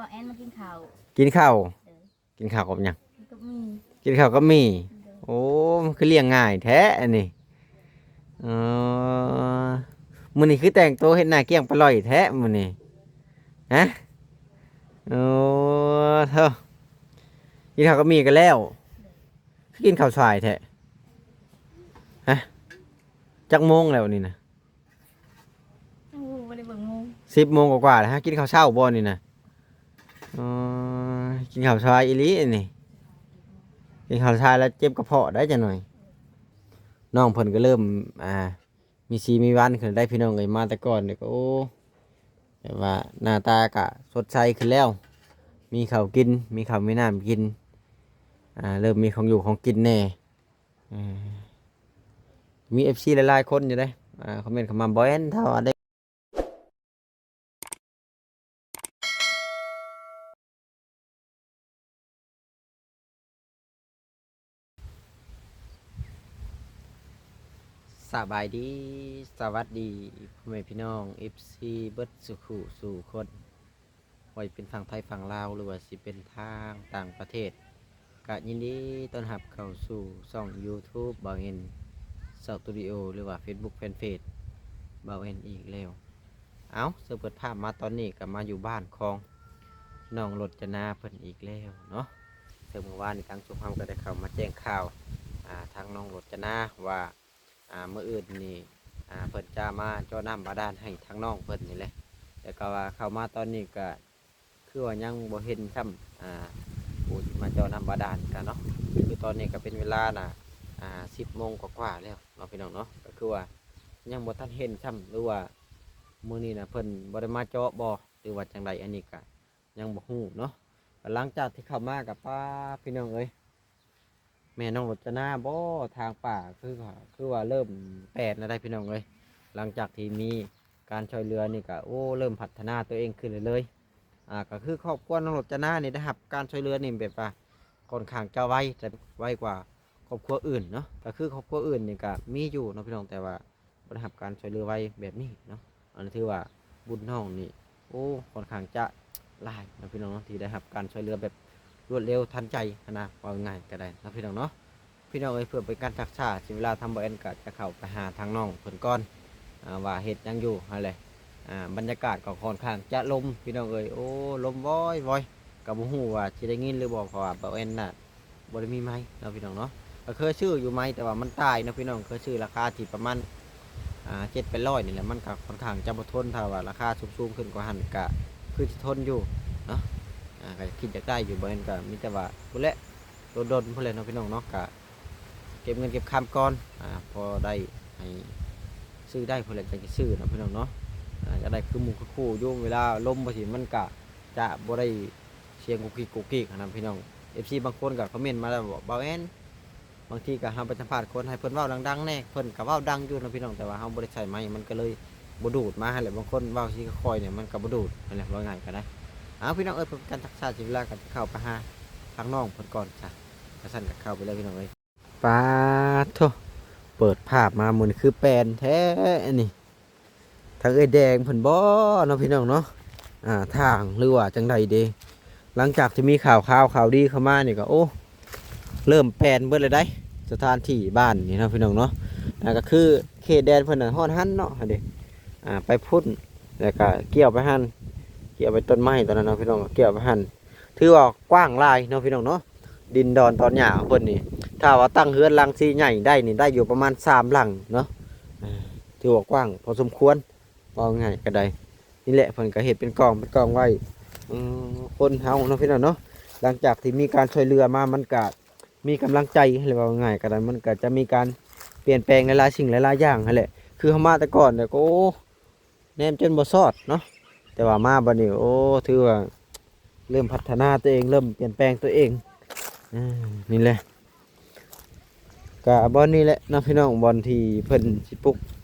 ເອົາແອນມາກິນເຂົ້າ ກິນເຂົ້າ ໂດຍ ກິນເຂົ້າກັບຫຍັງ? ກັບໝີ່ ກິນເຂົ້າກັບໝີ່ ໂດຍ ໂອ້ ມັນຄືລ້ຽງງ່າຍແທ້ອັນນີ້. ອໍ ມື້ນີ້ຄືແຕ່ງໂຕເຮັດໜ້າກ້ຽງປາຫຼອຍແທ້ມື້ນີ້ ຮະ? ໂອ້ ໂທ້ ກິນເຂົ້າກັບໝີ່ກໍແລ້ວ ຄືກິນເຂົ້າສາຍແທ້ ຮະ? ຈັກໂມງແລ້ວນີ້ນະ? ໂອ້ ບໍ່ໄດ້ເບິ່ງໂມງ ສິບໂມງກວ່າໆແລ້ວ ຫາກິນເຂົ້າເຊົ້າບໍ່ນີ້ນະ? ອໍ ກິນເຂົ້າສາຍອີ່ຫຼີນີ້ ກິນເຂົ້າສາຍແລ້ວເຈັບກະເພາະໄດ໋ຈັກໜ້ອຍ. ນ້ອງເພິ່ນກໍເລີ່ມ ອ່າ ມີສີມີວັນຂຶ້ນໄດ໋ພີ່ນ້ອງເອີຍ ມາແຕ່ກ່ອນນີ້ກໍ ໂອ້ ແບບວ່າໜ້າຕາກະສົດໃສຂຶ້ນແລ້ວ ມີເຂົ້າກິນ ມີເຂົ້າມີນ້ຳກິນ ອ່າ ເລີ່ມມີຂອງຢູ່ຂອງກິນແດ່. ເອີ ມີເອັຟຊີຫຼາຍໆຄົນຢູ່ເດ້ ອ່າ ຄອມເມັນເຂົ້າມາ ບໍ່ແມ່ນ ຖ້າວ່າໄດ້ ສະບາຍດີ ສະຫວັດດີ ພໍ່ແມ່ພີ່ນ້ອງເອັຟຊີເບິດສູ່ຄູ່ສູ່ຄົນ ບໍ່ວ່າຈະເປັນຝັ່ງໄທຝັ່ງລາວ ຫຼືວ່າຊິເປັນທາງຕ່າງປະເທດ ກະຍິນດີຕ້ອນຮັບເຂົ້າສູ່ຊ່ອງຢູທູບບ່າວເອັນສະຕູດິໂອ ຫຼືວ່າເຟສບຸກແຟນເພຈບ່າວເອັນອີກແລ້ວ. ເອົ້າ ເຊິ່ງເປີດພາບມາຕອນນີ້ກະມາຢູ່ບ້ານຂອງນ້ອງລົດຈະນາເພິ່ນອີກແລ້ວເນາະ. ເຊິ່ງມື້ວານນີ້ທາງຊຸມເຮົາກະໄດ້ເຂົ້າມາແຈ້ງຂ່າວ ອ່າ ທາງນ້ອງລົດຈະນາວ່າ ອ່າ ມື້ອື່ນນີ້ ອ່າ ເພິ່ນຈະມາເຈາະນ້ຳບາດານໃຫ້ທາງນ້ອງເພິ່ນນີ້ແຫຼະ ແຕ່ກະວ່າເຂົ້າມາຕອນນີ້ກະຄືວ່າຍັງບໍ່ເຫັນຊ້ຳ ອ່າ ຜູ້ທີ່ມາເຈາະນ້ຳບາດານກະເນາະ. ຄືຕອນນີ້ກະເປັນເວລານະ ອ່າ ສິບໂມງກວ່າໆແລ້ວເນາະ ພີ່ນ້ອງເນາະ ກະຄືວ່າຍັງບໍ່ທັນເຫັນຊ້ຳ ຫຼືວ່າມື້ນີ້ນະເພິ່ນບໍ່ໄດ້ມາເຈາະບໍ່ ຫຼືວ່າຈັ່ງໃດ ອັນນີ້ກະ ຍັງບໍ່ຮູ້ເນາະ. ກະຫຼັງຈາກທີ່ເຂົ້າມາກະ ປ້າ ພີ່ນ້ອງເອີຍ ແມ່ນ້ອງລົດຈະນາບໍ່ ທາງປ່າຄື ຄືວ່າເລີ່ມແປນແລ້ວໄດ໋ພີ່ນ້ອງເອີຍ. ຫຼັງຈາກທີ່ມີການຊ່ວຍເຫຼືອນີ້ກະ ໂອ້ ເລີ່ມພັດທະນາຕົວເອງຂຶ້ນເລື້ອຍໆ. ອ່າ ກະຄືຄອບຄົວນ້ອງລົດຈະນານີ້ໄດ້ຮັບການຊ່ວຍເຫຼືອນີ້ແບບວ່າຄ່ອນຂ້າງຈະໄວ ແຕ່ໄວກວ່າຄອບຄົວອື່ນເນາະ. ກະຄືຄອບຄົວອື່ນນີ້ກະມີຢູ່ເນາະ ພີ່ນ້ອງ ແຕ່ວ່າ ບໍ່ໄດ້ຮັບການຊ່ວຍເຫຼືອໄວແບບນີ້ເນາະ. ອັນນີ້ຖືວ່າບຸນນ້ອງນີ້ ໂອ້ ຄ່ອນຂ້າງຈະຫຼາຍເນາະ ພີ່ນ້ອງເນາະ ທີ່ໄດ້ຮັບການຊ່ວຍເຫຼືອແບບລວດເລັວທັນໃຈຫັ້ນນະ ເວົ້າງ່າຍກະໄດ້ເນາະ ພີ່ນ້ອງເນາະ. ພີ່ນ້ອງເອີຍ ເພື່ອເປັນການຊັກຊ້າເສຍເວລາ ທາງບ່າວແອນກະຈະເຂົ້າໄປຫາທາງນ້ອງເພິ່ນກ່ອນ ອ່າ ວ່າເຮັດຫຍັງຢູ່ຫັ້ນແຫຼະ. ອ່າ ບັນຍາກາດກໍຄ່ອນຂ້າງຈະລົມ ພີ່ນ້ອງເອີຍ ໂອ້ ລົມວອຍໆ ກະບໍ່ຮູ້ວ່າຊິໄດ້ຍິນຫຼືບໍ່ ເພາະວ່າບ່າວແອນນະ ບໍ່ໄດ້ມີໄມເນາະ ພີ່ນ້ອງເນາະ. ກະເຄີຍຊື້ຢູ່ໄມ ແຕ່ວ່າມັນຕາຍເນາະ ພີ່ນ້ອງ ເຄີຍຊື້ລາຄາທີ່ປະມານ ອ່າ ເຈັດແປດຮ້ອຍນີ້ແຫຼະ ມັນກະຄ່ອນຂ້າງຈະບໍ່ທົນ ຖ້າວ່າລາຄາສູງໆຂຶ້ນກວ່າຫັ້ນກະຄືຊິທົນຢູ່ເນາະ. ອ່າ ກະຄິດຢາກໄດ້ຢູ່ ບໍ່ແມ່ນກະມີແຕ່ວ່າພຸ້ນແຫຼະ ດົນໆພຸ້ນແຫຼະເນາະ ພີ່ນ້ອງເນາະ. ກະເກັບເງິນເກັບຄຳກ່ອນ ອ່າ ພໍໄດ້ໃຫ້ຊື້ໄດ້ພຸ້ນແຫຼະ ຈັ່ງຊິຊື້ເນາະ ພີ່ນ້ອງເນາະ. ອ່າ ຢາກໄດ້ຄືໝູ່ຄືຄູ່ຢູ່ ເວລາລົມຈັ່ງຊີ້ ມັນກະຈະບໍ່ໄດ້ ສຽງກຸກກິກກຸກກິກຫັ້ນນະ ພີ່ນ້ອງ. ເອັຟຊີບາງຄົນກະຄອມເມັນມາແລ້ວ ບອກ ບ່າວແອນ ບາງທີກະເຮົາໄປສຳພາດຄົນໃຫ້ເພິ່ນເວົ້າດັງໆແດ່ ເພິ່ນກະເວົ້າດັງຢູ່ເນາະ ພີ່ນ້ອງ ແຕ່ວ່າເຮົາບໍ່ໄດ້ໃສ່ໄມ ມັນກະເລີຍບໍ່ດູດມາຫັ້ນແຫຼະ. ບາງຄົນເວົ້າຊິຄ່ອຍໆນີ້ ມັນກະບໍ່ດູດຫັ້ນແຫຼະ ເວົ້າງ່າຍກະໄດ້. ເອົາ ພີ່ນ້ອງເອີຍ ເພື່ອເປັນການຊັກຊ້າເສຍເວລາ ກະຊິເຂົ້າໄປຫາທາງນ້ອງເພິ່ນກ່ອນຊະ. ກະຊັ້ນກະເຂົ້າໄປເລີຍ ພີ່ນ້ອງເອີຍ. ປາດໂທ້ ເປີດພາບມາມື້ນີ້ຄືແປນແທ້ອັນນີ້ ທາງເອື້ອຍແດງເພິ່ນບໍ່ເນາະ ພີ່ນ້ອງເນາະ. ອ່າ ທາງ ຫຼືວ່າຈັ່ງໃດເດ ຫຼັງຈາກທີ່ມີຂ່າວຄາວຂ່າວດີເຂົ້າມານີ້ກະ ໂອ້ ເລີ່ມແປນເບິດແລ້ວໄດ໋ ສະຖານທີ່ບ້ານນີ້ເນາະ ພີ່ນ້ອງເນາະ. ອ່າ ກະຄືເຂດແດນເພິ່ນນະຮອດຫັ້ນເນາະ ຫັ້ນເດ ອ່າ ໄປພຸ້ນ ແລ້ວກະກ່ຽວໄປຫັ້ນ ກ່ຽວໄປຕົ້ນໄມ້ຕອນນັ້ນເນາະ ພີ່ນ້ອງ ກ່ຽວໄປຫັ້ນ. ຖືວ່າກວ້າງຫຼາຍເນາະ ພີ່ນ້ອງເນາະ ດິນດອນຕອນຫຍ້າຂອງເພິ່ນນີ້ ຖ້າວ່າຕັ້ງເຮືອນຫຼັງສີ່ໃຫຍ່ໄດ້ນີ້ ໄດ້ຢູ່ປະມານສາມຫຼັງເນາະ. ອ່າ ຖືວ່າກວ້າງພໍສົມຄວນ ເວົ້າງ່າຍກະໄດ້. ນີ້ແຫຼະ ເພິ່ນກະເຮັດເປັນກອງເປັນກອງໄວ້. ເອີ ຄົນເຮົາເນາະ ພີ່ນ້ອງເນາະ ຫຼັງຈາກທີ່ມີການຊ່ວຍເຫຼືອມາ ມັນກະມີກຳລັງໃຈ ເວົ້າງ່າຍກະໄດ້ ມັນກະຈະມີການປ່ຽນແປງຫຼາຍໆສິ່ງຫຼາຍໆຢ່າງຫັ້ນແຫຼະ. ຄືເຮົາມາແຕ່ກ່ອນແລ້ວກະ ໂອ້ ແນມຈົນບໍ່ຊອດເນາະ ແຕ່ວ່າມາບັດນີ້ ໂອ້ ຖືວ່າເລີ່ມພັດທະນາຕົວເອງ ເລີ່ມປ່ຽນແປງຕົວເອງ. ອືມ ນີ້ແຫຼະ ກະບ່ອນນີ້ແຫຼະເນາະ ພີ່ນ້ອງ ບ່ອນທີ່ເພິ່ນຊິປຸກ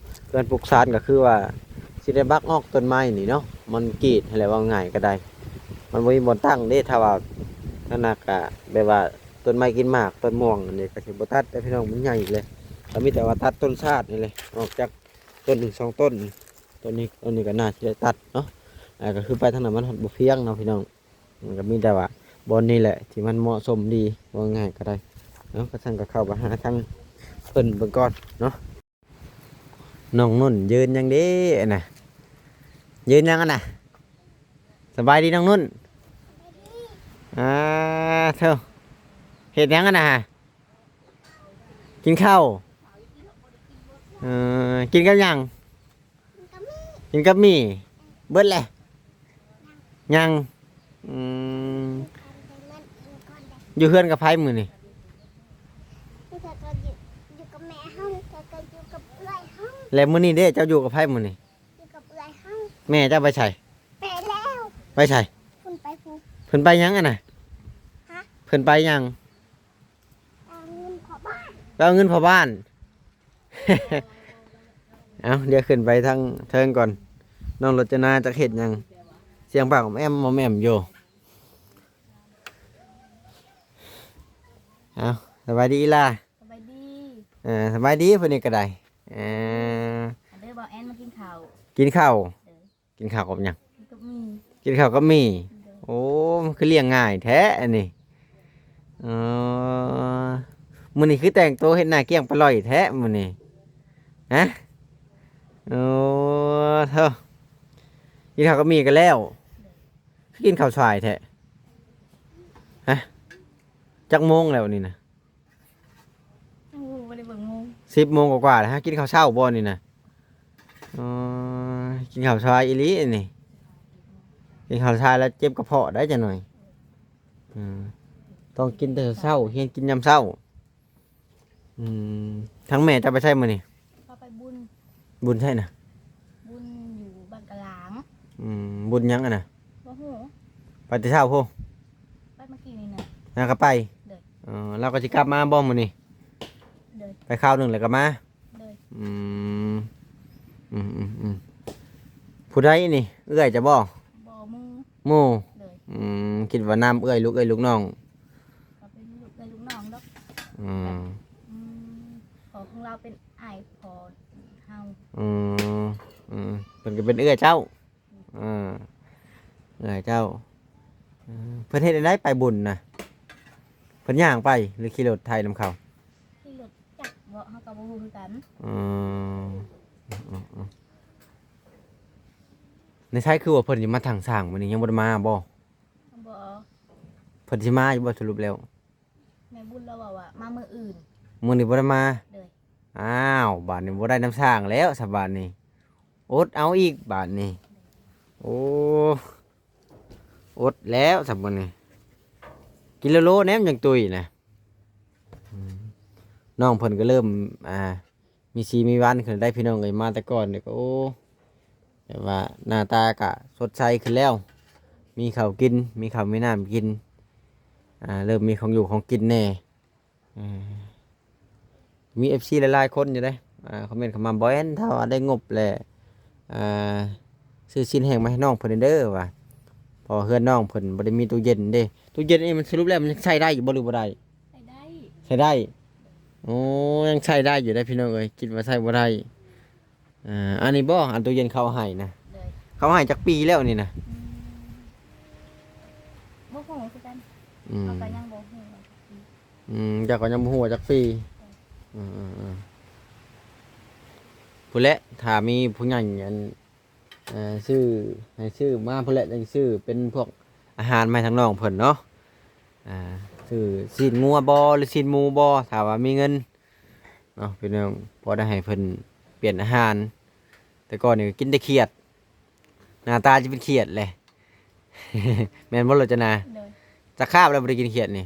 ເຮືອນປຸກຊານ ກະຄືວ່າຊິໄດ້ບັກອອກຕົ້ນໄມ້ນີ້ເນາະ ມັນກຣີດຫັ້ນແຫຼະ ເວົ້າງ່າຍກະໄດ້ ມັນບໍ່ມີບ່ອນຕັ້ງເດ້. ຖ້າວ່ານັ້ນນະ ກະແບບວ່າຕົ້ນໄມ້ກິນໝາກ ຕົ້ນມ່ວງອັນນີ້ກະຊິບໍ່ຕັດເດ້ ພີ່ນ້ອງ ມັນໃຫຍ່ເລີຍ. ກະມີແຕ່ວ່າຕັດຕົ້ນຊາດນີ້ແຫຼະ ອອກຈັກ ຕົ້ນໜຶ່ງສອງຕົ້ນ ຕົ້ນນີ້ ຕົ້ນນີ້ກະໜ້າຊິໄດ້ຕັດເນາະ. ອ່າ ກະຄືໄປທາງນັ້ນມັນບໍ່ພຽງເນາະ ພີ່ນ້ອງ. ມັນກໍມີແຕ່ວ່າບ່ອນນີ້ແຫຼະທີ່ມັນເໝາະສົມດີ ເວົ້າງ່າຍກໍໄດ້ເນາະ. ຄັນຊັ້ນກໍເຂົ້າໄປຫາທາງເພິ່ນເບິ່ງກ່ອນເນາະ. ນ້ອງນຸ່ນຢືນຫຍັງເດ້ອັນນະ? ຢືນຫຍັງອັນນະ? ສະບາຍດີນ້ອງນຸ່ນ. ອ່າ ເອີ ເຮັດຫຍັງອັນນະ? ກິນເຂົ້າ. ເອີ ກິນກັບຫຍັງ? ກິນກັບໝີ່. ເບິດແລ້ວ? ຍັງ. ອືມ ຢູ່ເຮືອນກັບໃຜມື້ນີ້? ຢູ່ກັບແມ່ເຮົາ ແລ້ວກໍຢູ່ກັບເອື້ອຍເຮົາ. ແລ້ວມື້ນີ້ເດ້ ເຈົ້າຢູ່ກັບໃຜມື້ນີ້? ຢູ່ກັບເອື້ອຍເຮົາ. ແມ່ເຈົ້າໄປໃສ? ໄປແລ້ວ. ໄປໃສ? ເພິ່ນໄປພຸ້ນ. ເພິ່ນໄປຫຍັງອັນນະ? ຮະ? ເພິ່ນໄປຫຍັງ? ເອົາເງິນພໍ່ບ້ານ. ໄປເອົາເງິນພໍ່ບ້ານ. ເອົາ ດຽວຂຶ້ນໄປທາງເທິງກ່ອນ. ນ້ອງລົດຈະນາຈັກເຮັດຫຍັງ? ສຽງປາກອອມແອມ ອອມແອມຢູ່. ເອົາ ສະບາຍດີອີ່ຫຼ້າ. ສະບາຍດີ. ເອີ ສະບາຍດີ ຜູ້ນີ້ກໍໄດ້. ເອີ ມາເດີ ບ່າວແອນມາກິນເຂົ້າ. ກິນເຂົ້າ. ເອີ ກິນເຂົ້າກັບຫຍັງ? ກັບໝີ່. ກິນເຂົ້າກັບໝີ່. ໂດຍ. ໂອ້ ຄືລ້ຽງງ່າຍແທ້ອັນນີ້. ເອີ ມື້ນີ້ຄືແຕ່ງໂຕເຮັດໜ້າກ້ຽງປາຫຼອຍແທ້ມື້ນີ້. ຮະ? ໂອ້ ໂທ້ ກິນເຂົ້າກັບໝີ່ກໍແລ້ວ. ໂດຍ. ຄືກິນເຂົ້າສາຍແທ້? ຮະ? ຈັກໂມງແລ້ວນີ້ນະ? ໂອ້ ບໍ່ໄດ້ເບິ່ງໂມງ. ສິບໂມງກວ່າໆແລ້ວ. ຫາກິນເຂົ້າເຊົ້າບໍ່ນີ້ນະ? ອໍ ກິນເຂົ້າສາຍອີ່ຫຼີອັນນີ້. ກິນເຂົ້າສາຍແລ້ວເຈັບກະເພາະໄດ໋ຈັກໜ້ອຍ. ອືມ ຕ້ອງກິນແຕ່ເຊົ້າ, ຮຽນກິນຍາມເຊົ້າ. ອືມ ທາງແມ່ເຈົ້າໄປໃສມື້ນີ້? ເຂົາໄປບຸນ. ບຸນໃສນະ? ບຸນຢູ່ບ້ານກະຫຼາງ. ອືມ ບຸນຫຍັງຫັ້ນນະ? ບໍ່ຮູ້. ໄປແຕ່ເຊົ້າພຸ້ນ? ໄປເມື່ອກີ້ນີ້ນະ. ແລ້ວກໍໄປ? ໂດຍ. ເອີ ລາວກໍຊິກັບມາບໍ່ມື້ນີ້? ໂດຍ. ໄປຄາວໜຶ່ງແລ້ວກໍມາ? ໂດຍ. ອືມ ອືມໆໆ ຜູ້ໃດນີ້? ເອື້ອຍເຈົ້າບໍ່? ບໍ່ ໝູ່. ໝູ່? ໂດຍ. ອືມ ຄິດວ່ານຳເອື້ອຍ ລູກເອື້ອຍລູກນ້ອງ. ກໍເປັນລູກເອື້ອຍລູກນ້ອງດອກ. ອືມ ແບບ ອືມ ພໍ່ຂອງລາວເປັນອ້າຍພໍ່ເຮົາ. ອືມ ອືມ ເພິ່ນກໍເປັນເອື້ອຍເຈົ້າ. ເອີ ເອື້ອຍເຈົ້າ. ເອີ ເພິ່ນເຮັດແນວໃດໄປບຸນນະ? ເພິ່ນຍ່າງໄປ ຫຼືຂີ່ລົດໄຖນຳເຂົາ? ຂີ່ລົດຈັກເບາະ ເຮົາກໍບໍ່ຮູ້ຄືກັນ. ອືມ ອືມ ອືມ ອືມ. ໃນໄທຄືວ່າເພິ່ນຊິມາທັງຊ້າງມື້ນີ້ ຍັງບໍ່ໄດ້ມາບໍ່? ບໍ່. ເພິ່ນຊິມາຢູ່ບໍ່ສະຫຼຸບແລ້ວ? ແມ່ບຸນລາວເວົ້າວ່າມາມື້ອື່ນ. ມື້ນີ້ບໍ່ໄດ້ມາ? ໂດຍ. ອ້າວ ບາດນີ້ບໍ່ໄດ້ນຳຊ້າງແລ້ວຊະບາດນີ້. ອົດເອົາອີກບາດນີ້. ໂອ້ ອົດແລ້ວຊະບາດນີ້. ກິນໂລໆແດ່ ມັນຈັ່ງຕຸ້ຍນະ. ອືມ ນ້ອງເພິ່ນກໍເລີ່ມ ອ່າ ມີຊີມີວັນຂຶ້ນໄດ໋ພີ່ນ້ອງເອີຍ. ມາແຕ່ກ່ອນນີ້ກໍ ໂອ້ ແບບວ່າໜ້າຕາກະສົດໃສຂຶ້ນແລ້ວ, ມີເຂົ້າກິນ, ມີເຂົ້າມີນ້ຳກິນ, ອ່າ ເລີ່ມມີຂອງຢູ່ຂອງກິນແດ່. ເອີ ມີເອັຟຊີຫຼາຍໆຄົນຢູ່ເດ້ ອ່າ ຄອມເມັນເຂົ້າມາ, ບໍ່ແອນ ຖ້າວ່າໄດ້ງົບແລ້ວ ອ່າ ຊື້ຊີ້ນແຫ້ງມາໃຫ້ນ້ອງເພິ່ນແດ່ເດີວ່າ, ເພາະວ່າເຮືອນນ້ອງເພິ່ນບໍ່ໄດ້ມີຕູ້ເຢັນເດ້. ຕູ້ເຢັນນີ້ມັນສະຫຼຸບແລ້ວມັນຍັງໃຊ້ໄດ້ຢູ່ບໍ່ ຫຼືບໍ່ໄດ້? ໃຊ້ໄດ້. ໃຊ້ໄດ້. ໂອ້ ຍັງໃຊ້ໄດ້ຢູ່ເດ້ພີ່ນ້ອງເອີຍ, ຄິດວ່າໃຊ້ບໍ່ໄດ້. ອ່າ ອັນນີ້ບໍ່ ອັນຕູ້ເຢັນເຂົາໃຫ້ນະ? ໂດຍ. ເຂົາໃຫ້ຈັກປີແລ້ວນີ້ນະ? ອືມ ບໍ່ຮູ້ຄືກັນ. ອືມ ເຮົາກໍຍັງບໍ່ຮູ້ວ່າຈັກປີ. ອືມ ເຈົ້າກໍຍັງບໍ່ຮູ້ວ່າຈັກປີ. ໂດຍ. ອືມໆໆ ພຸ້ນແຫຼະ ຖ້າມີຜູ້ໃຫຍ່ອັນ ເອີ ຊື້ ໃຫ້ຊື້ມາພຸ້ນແຫຼະ ຈັ່ງຊື້ເປັນພວກອາຫານມາໃຫ້ທາງນ້ອງເພິ່ນເນາະ. ອ່າ ຊື້ຊີ້ນງົວບໍ່ ຫຼືຊີ້ນໝູບໍ່ ຖ້າວ່າມີເງິນເນາະພີ່ນ້ອງ, ພໍໄດ້ໃຫ້ເພິ່ນປ່ຽນອາຫານ. ແຕ່ກ່ອນນີ້ກໍກິນແຕ່ຂຽດ, ໜ້າຕາຈະເປັນຂຽດແຫຼະ. ແມ່ນບໍ່ໂລຈະນາ? ໂດຍ. ຈັກຄາບແລ້ວບໍ່ໄດ້ກິນຂຽດນີ້?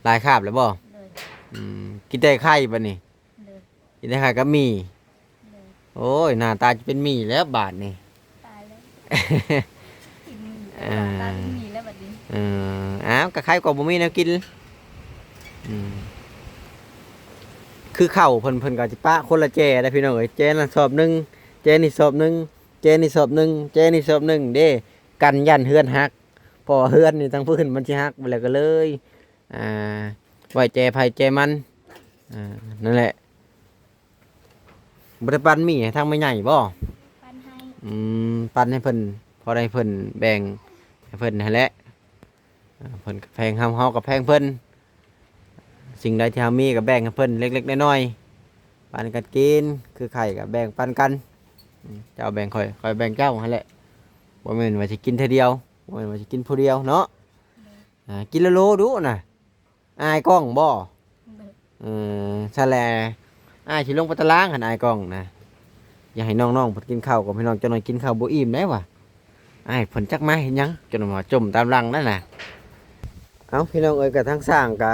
ຫຼາຍຄາບແລ້ວບໍ່? ໂດຍ. ອືມ ກິນແຕ່ໄຂ່ບັດນີ້? ໂດຍ. ກິນແຕ່ໄຂ່ກັບໝີ່? ໂດຍ. ໂອ້ຍ ໜ້າຕາຈະເປັນໝີ່ແລ້ວບາດນີ້. ຕາຍແລ້ວ ກິນໝີ່ ເອີ ຕາເປັນໝີ່ແລ້ວບັດນີ້. ເອີ ອ້າວ ກໍໄຄກວ່າບໍ່ມີແນວກິນ. ອືມ ຄືເຂົ້າເພິ່ນ ເພິ່ນກໍຊິປະຄົນລະແຈໄດ໋ພີ່ນ້ອງເອີຍ, ແຈນັ້ນສອບໜຶ່ງ ແຈນີ້ສອບໜຶ່ງ ແຈນີ້ສອບໜຶ່ງ ແຈນີ້ສອບໜຶ່ງເດ້ ກັນຢ້ານເຮືອນຫັກ. ເພາະວ່າເຮືອນນີ້ທັງພື້ນມັນຊິຫັກໄປແລ້ວ ກໍເລີຍ ອ່າ ໄວ້ແຈໃຜແຈມັນ. ອ່າ ນັ້ນແຫຼະ. ບໍ່ໄດ້ປັນໝີ່ໃຫ້ທາງແມ່ໃຫຍ່ບໍ່? ປັນໃຫ້. ອືມ ປັນໃຫ້ເພິ່ນ ພໍໄດ້ເພິ່ນແບ່ງ ໃຫ້ເພິ່ນຫັ້ນແຫຼະ. ເອີ ເພິ່ນກໍແພງເຮົາ ເຮົາກໍແພງເພິ່ນ. ສິ່ງໃດທີ່ເຮົາມີກໍແບ່ງໃຫ້ເພິ່ນເລັກໆນ້ອຍໆ ປັນກັນກິນ. ຄືໄຂ່ກໍແບ່ງປັນກັນ. ເຈົ້າແບ່ງຂ້ອຍ ຂ້ອຍແບ່ງເຈົ້າຫັ້ນແຫຼະ. ບໍ່ແມ່ນວ່າຊິກິນເທື່ອດຽວ. ບໍ່ແມ່ນວ່າຊິກິນຜູ້ດຽວເນາະ. ອ່າ ກິນໂລໆດຸນະ. ອາຍກ້ອງບໍ່? ເອີ ຊັ້ນແຫຼະ ອ້າຍຊິລົງໄປຕະລາງຫັ້ນ ອາຍກ້ອງນະ. ຢ່າໃຫ້ນ້ອງໆເພິ່ນກິນເຂົ້າກ່ອນ ພີ່ນ້ອງ. ຈັກໜ່ອຍກິນເຂົ້າບໍ່ອີ່ມໄດ໋ຫວາ. ອ້າຍເພິ່ນຈັກມາເຮັດຫຍັງ ຈົນວ່າຈົ່ມຕາມຫຼັງນັ້ນນະ. ເອົ້າ ພີ່ນ້ອງເອີຍ ກະທາງຊ່າງກະ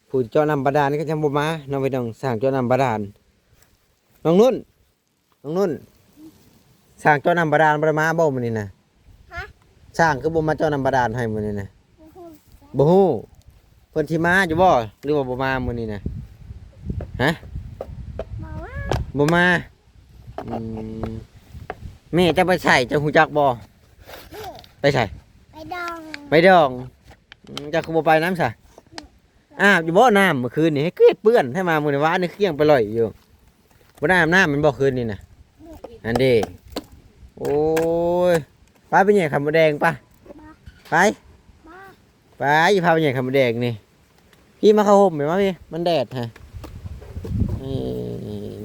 ຜູ້ເຈາະນ້ຳບາດານກໍຍັງບໍ່ມາເນາະ ພີ່ນ້ອງ. ຊ່າງເຈາະນ້ຳບາດານ ນ້ອງນຸ່ນ ນ້ອງນຸ່ນ ຊ່າງເຈາະນ້ຳບາດານບໍ່ໄດ້ມາບໍ່ມື້ນີ້ນະ? ຮະ? ຊ່າງຄືບໍ່ມາເຈາະນ້ຳບາດານໃຫ້ມື້ນີ້ນະ? ບໍ່ຮູ້ ບໍ່ຮູ້. ເພິ່ນຊິມາຢູ່ບໍ່ ຫຼືວ່າບໍ່ມາມື້ນີ້ນະ? ຮະ? ບໍ່ມາ ບໍ່ມາ. ອືມ ແມ່ເຈົ້າໄປໃສ ເຈົ້າຮູ້ຈັກບໍ່? ໄປໃສ? ໄປດອງ ໄປດອງ. ອືມ ເຈົ້າຄືບໍ່ໄປນຳຊະ? ອືມ ອາບຢູ່ບໍ່ນ້ຳມື້ຄືນນີ້? ໃຫ້ເກດເປື້ອນແທ້ ມາມື້ວານນີ້ຄືຍັງໄປຫຼອຍຢູ່. ບໍ່ໄດ້ອາບນ້ຳແມ່ນບໍ່ຄືນນີ້ນະ? ອືມ ອັນເດ. ໂອ້ຍ ໄປ ໄປແຍ່ໄຂ່ມົດແດງ ໄປ ບໍ່ ໄປ ບໍ່ ໄປ ພາໄປແຍ່ໄຂ່ມົດແດງນີ້. ພີ່ ມາເຂົ້າຮົ່ມແມ່ ມາພີ່ ມັນແດດຮະ. ນີ້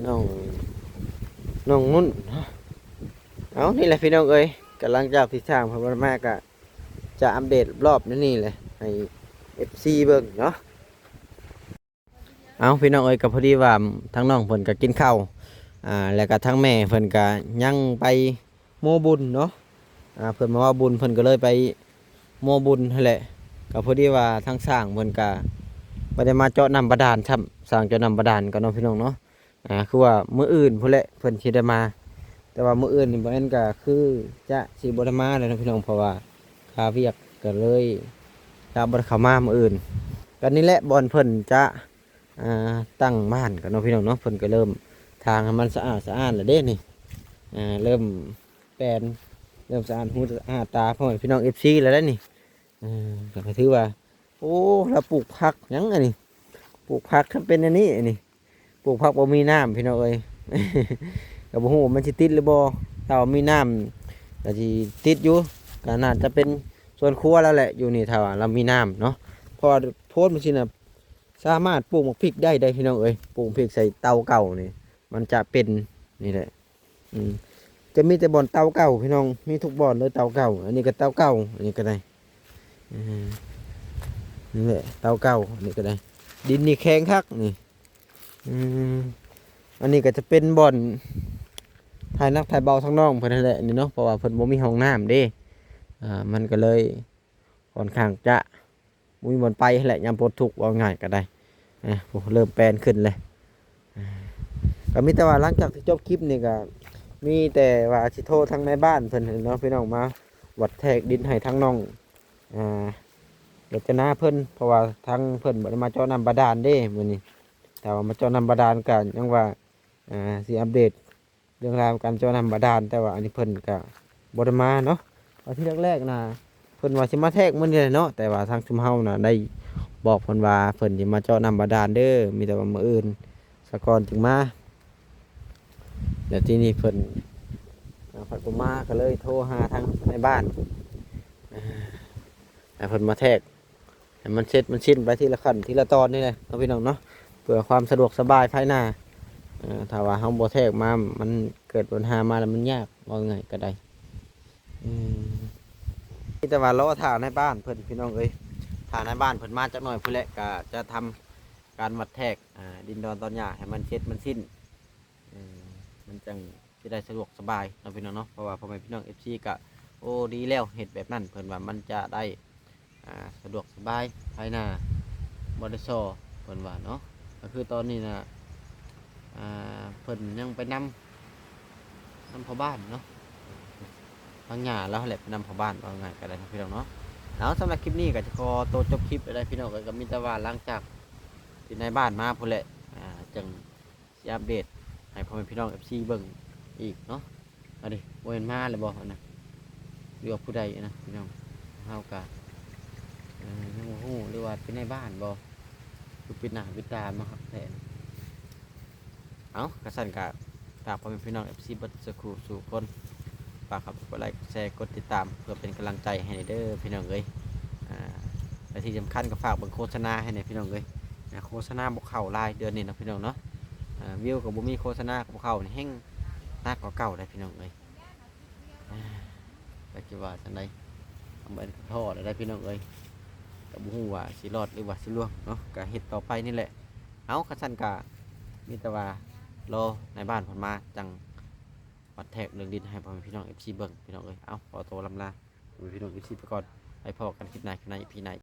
ນ້ອງ ນ້ອງນຸ່ນ. ເອົ້າ ນີ້ແຫຼະ ພີ່ນ້ອງເອີຍ ກະຫຼັງຈາກທີ່ຊ່າງເພິ່ນບໍ່ໄດ້ມາ ກະຈະອັບເດດລອບໆນີ້ແຫຼະ ໃຫ້ເອັຟຊີເບິ່ງເນາະ. ເອົ້າ ພີ່ນ້ອງເອີຍ ກໍພໍດີວ່າທາງນ້ອງເພິ່ນກໍກິນເຂົ້າ ອ່າ ແລ້ວກໍທາງແມ່ເພິ່ນກໍຍັງໄປໂມບຸນເນາະ. ອ່າ ເພິ່ນມາເວົ້າບຸນ ເພິ່ນກໍເລີຍໄປໂມບຸນຫັ້ນແຫຼະ. ກໍພໍດີວ່າທາງຊ່າງເພິ່ນກໍບໍ່ໄດ້ມາເຈາະນ້ຳບາດານຊ້ຳ ຊ່າງເຈາະນ້ຳບາດານກໍເນາະ ພີ່ນ້ອງເນາະ. ອ່າ ຄືວ່າມື້ອື່ນພຸ້ນແຫຼະເພິ່ນຊິໄດ້ມາ ແຕ່ວ່າມື້ອື່ນນີ້ບໍ່ແມ່ນ ກໍຄືຈະຊິບໍ່ໄດ້ມາແລ້ວເນາະ ພີ່ນ້ອງ ເພາະວ່າຄາວຽກກໍເລີຍຈະບໍ່ໄດ້ເຂົ້າມາມື້ອື່ນ. ກໍນີ້ແຫຼະບ່ອນເພິ່ນຈະ ອ່າ ຕັ້ງບ້ານກັນເນາະ ພີ່ນ້ອງເນາະ. ເພິ່ນກໍເລີ່ມຖາງໃຫ້ມັນສະອາດສະອ້ານແລ້ວເດ້ນີ້. ອ່າ ເລີ່ມແປນ ເລີ່ມສະອາດຫູສະອາດຕາ ພໍ່ແມ່ພີ່ນ້ອງເອັຟຊີແລ້ວເດ້ນີ້. ເອີ ກໍຖືວ່າ ໂອ້ ລາວປູກຜັກຫຍັງອັນນີ້ ປູກຜັກ ຄັນເປັນອັນນີ້ ອັນນີ້ ປູກຜັກບໍ່ມີນ້ຳ ພີ່ນ້ອງເອີຍ. ກໍບໍ່ຮູ້ວ່າມັນຊິຕິດຫຼືບໍ່ ຖ້າວ່າມີນ້ຳກໍຊິຕິດຢູ່ ກໍໜ້າຈະເປັນສວນຄົວລາວແຫຼະຢູ່ນີ້ ຖ້າວ່າລາວມີນ້ຳເນາະ. ເພາະວ່າໂພນມັນຊິນະ ສາມາດປູກໝາກພິກໄດ້ເດ້ ພີ່ນ້ອງເອີຍ. ປູກໝາກພິກໃສ່ເຕົາເກົ່ານີ້ ມັນຈະເປັນນີ້ແຫຼະ. ອືມ ຈະມີແຕ່ບ່ອນເຕົາເກົ່າ ພີ່ນ້ອງ ມີທຸກບ່ອນເລີຍເຕົາເກົ່າ. ອັນນີ້ກໍເຕົາເກົ່າ ອັນນີ້ກໍໄດ້. ເອີ ນີ້ແຫຼະເຕົາເກົ່າ ອັນນີ້ກໍໄດ້. ດິນນີ້ແຂງຄັກນີ້. ອືມ ອັນນີ້ກໍຈະເປັນບ່ອນຖ່າຍໜັກຖ່າຍເບົາທາງນ້ອງເພິ່ນຫັ້ນແຫຼະນີ້ເນາະ ເພາະວ່າເພິ່ນບໍ່ມີຫ້ອງນ້ຳເດ້. ອ່າ ມັນກໍເລີຍຂ້ອນຂ້າງຈະ ບໍ່ມີບ່ອນໄປຫັ້ນແຫຼະ ຍາມປົນທຸກ ເວົ້າງ່າຍກໍໄດ້. ອ່າ ໂອ້ ເລີ່ມແປນຂຶ້ນແລ້ວ. ອ່າ ກໍມີແຕ່ວ່າຫຼັງຈາກທີ່ຈົບຄລິບນີ້ ກໍມີແຕ່ວ່າຊິໂທທາງນາຍບ້ານເພິ່ນເນາະ ພີ່ນ້ອງ ມາວັດແທກດິນໃຫ້ທາງນ້ອງ ອ່າ ລົດຈະນາເພິ່ນ ເພາະວ່າທາງເພິ່ນບໍ່ໄດ້ມາເຈາະນ້ຳບາດານເດ້ມື້ນີ້. ຖ້າວ່າມາເຈາະນ້ຳບາດານ ກໍຍັງວ່າ ອ່າ ຊິອັບເດດ ເລື່ອງລາວການເຈາະນ້ຳບາດານ ແຕ່ວ່າອັນນີ້ເພິ່ນກະບໍ່ໄດ້ມາເນາະ. ວ່າທີແລກໆນະ ເພິ່ນວ່າຊິມາແທກມື້ນີ້ແຫຼະເນາະ ແຕ່ວ່າທາງຊຸມເຮົານະໄດ້ບອກເພິ່ນວ່າເພິ່ນຊິມາເຈາະນ້ຳບາດານເດີ ມີແຕ່ວ່າມື້ອື່ນສາກ່ອນຈຶ່ງມາ. ແລ້ວທີນີ້ເພິ່ນ ອ່າ ພັດບໍ່ມາ ກໍເລີຍໂທຫາທາງນາຍບ້ານ ອ່າ ໃຫ້ເພິ່ນມາແທກ ໃຫ້ມັນເສັດມັນສິ້ນໄປທີລະຂັ້ນທີລະຕອນນີ້ແຫຼະເນາະ ພີ່ນ້ອງເນາະ ເພື່ອຄວາມສະດວກສະບາຍພາຍໜ້າ. ເອີ ຖ້າວ່າເຮົາບໍ່ແທກມາ ມັນເກີດບັນຫາມາແລ້ວມັນຍາກ ເວົ້າງ່າຍກໍໄດ້. ເອີ ມີແຕ່ວ່າລໍຖ້ານາຍບ້ານເພິ່ນ ພີ່ນ້ອງເອີຍ ຖ້ານາຍບ້ານເພິ່ນມາຈັກໜ້ອຍພຸ້ນແຫຼະ ກໍຈະທຳການວັດແທກ ອ່າ ດິນດອນຕອນຫຍ້າໃຫ້ມັນເສັດມັນສິ້ນ. ເອີ ມັນຈັ່ງຊິໄດ້ສະດວກສະບາຍເນາະ ພີ່ນ້ອງເນາະ ເພາະວ່າພໍ່ແມ່ພີ່ນ້ອງເອັຟຊີກະ ໂອ້ ດີແລ້ວ ເຮັດແບບນັ້ນ ເພິ່ນວ່າມັນຈະໄດ້ ອ່າ ສະດວກສະບາຍພາຍໜ້າ ບໍ່ໄດ້ສໍ້ ເພິ່ນວ່າເນາະ. ກໍຄືຕອນນີ້ນະ ອ່າ ເພິ່ນຍັງໄປນຳ ນຳພໍ່ບ້ານເນາະ ທາງຍ່າລາວຫັ້ນແຫຼະ ໄປນຳພໍ່ບ້ານ ເວົ້າງ່າຍກໍໄດ້ເນາະ ພີ່ນ້ອງເນາະ. ເອົາ ສຳລັບຄລິບນີ້ກໍຈະຂໍໂຕຈົບຄລິບແລ້ວເດີ ພີ່ນ້ອງເອີຍ. ກໍມີແຕ່ວ່າຫຼັງຈາກທີ່ນາຍບ້ານມາພຸ້ນແຫຼະ ອ່າ ຈັ່ງ ຊິອັບເດດໃຫ້ພໍ່ແມ່ພີ່ນ້ອງເອັຟຊີເບິ່ງອີກເນາະ. ອັນນີ້ບໍ່ແມ່ນມາແລ້ວບໍ່ ອັນນັ້ນ ຫຼືວ່າຜູ້ໃດ ອັນນັ້ນ ພີ່ນ້ອງ ເຮົາກະ ເອີ ຍັງບໍ່ຮູ້ ຫຼືວ່າເປັນນາຍບ້ານບໍ່ ຄືປິດໜ້າປິດຕາມາຄັກແທ້. ເອົ້າ ກະຊັ້ນກະ ຝາກພໍ່ແມ່ພີ່ນ້ອງເອັຟຊີເບິດສູ່ຜູ້ສູ່ຄົນ ໄປ ຝາກເຂົ້າໄປກົດໄລ ກົດແຊ ກົດຕິດຕາມ ເພື່ອເປັນກຳລັງໃຈໃຫ້ແດ່ເດີພີ່ນ້ອງເອີຍ. ອ່າ ແລະທີ່ສຳຄັນກໍຝາກເບິ່ງໂຄສະນາໃຫ້ແດ່ພີ່ນ້ອງເອີຍ. ອ່າ ໂຄສະນາບໍ່ເຂົ້າຫຼາຍເດືອນນີ້ເນາະພີ່ນ້ອງເນາະ. ອ່າ ວິວກໍບໍ່ມີ ໂຄສະນາກໍບໍ່ເຂົ້າ ແຮ່ງໜັກກວ່າເກົ່າໄດ໋ພີ່ນ້ອງເອີຍ. ອ່າ ຈັກຊິວ່າຈັ່ງໃດ ແມ່ນກໍທໍ້ແລ້ວໄດ໋ພີ່ນ້ອງເອີຍ. ກໍບໍ່ຮູ້ວ່າຊິລອດ ຫຼືວ່າຊິລ່ວງເນາະ ກໍເຮັດຕໍ່ໄປນີ້ແຫຼະ. ເອົາ ຄັນຊັ້ນກໍມີແຕ່ວ່າລໍນາຍບ້ານເພິ່ນມາ ຈັ່ງວັດແທກເລື່ອງດິນໃຫ້ພໍ່ແມ່ພີ່ນ້ອງເອັຟຊີເບິ່ງພີ່ນ້ອງເອີຍ. ເອົາ ຂໍໂຕລ່ຳລາພໍ່ແມ່ພີ່ນ້ອງເອັຟຊີໄປກ່ອນ ໄວ້ພໍ້ກັນຄລິບໜ້າ ຄລິບໃນ ອີພີໃນ.